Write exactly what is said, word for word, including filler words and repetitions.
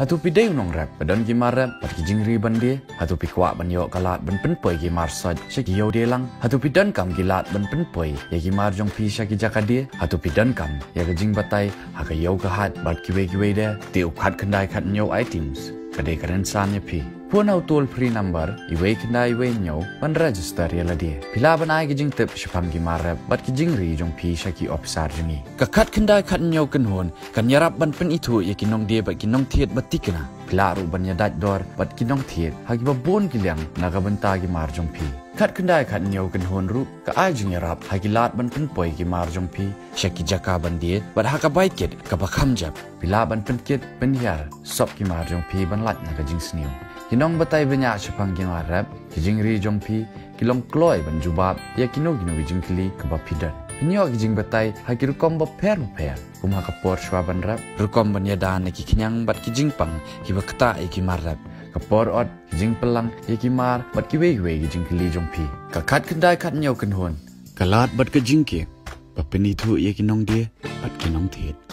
Hato phi dei u nongrep ba don ki mar rep bad ki jingri ban die? Hato phi kwah ban ïoh ka lad ban pynpoi ki mar soit sha ki ïew die lang? Hato phi donkam ki lad ban pynpoi ïa ki mar jong phi sha ki jaka die? Hato phi donkam ïa ka jingbatai ha ka ïew ka hat bad kiwei kiwei de? Te u khatkhyndai khathynñiew items ka dei ka rynsan ïa phi. Phone ha u toll free number iwei khyndai iwei hynñiew ban register ïa lade. Phi lah ban ai ki jingtip shaphang ki mar rep bad ki jingri jong phi sha ki ophisar jong ngi. Ka khatkhyndai khathynñiew kynhun kan ïarap ban pynithuh ïa ki nongdie bad ki nongthied ba thikna. Phi lah ruh ban ïadait dor bad ki nongthied ha kiba bun ki liang na ka bynta ki mar jong phi. Khatkhyndai khathynñiew kynhun ruh ka ai jingïarap ha ki lad ban pynpoi ki mar jong phi sha ki jaka ban die bad ha ka bai kit kaba kham jep. Phi lah ban pynkit pynhiar sop ki mar jong phi ban lait na ka jingsniew. Ki nongbatai bniah shaphang ki mar rep, ki jingri jong phi ki long kloi ban jubab ïa kino kino ki jingkylli kaba phi don. Phin ïoh ki jingbatai ha ki rukom bapher bapher, kum ha ka por shuwa ban rep, rukom ban ïada na ki khñiang bad ki jingpang kiba ktah ïa ki mar rep, ka por ot, ki jingpynlang ïa ki mar bad kiwei kiwei ki jingkylli jong phi. Ka khatkhyndai khathynñiew kynhun ka lad bad ka jingkiew ba pynithuh ïa ki nongdie bad ki nongthied.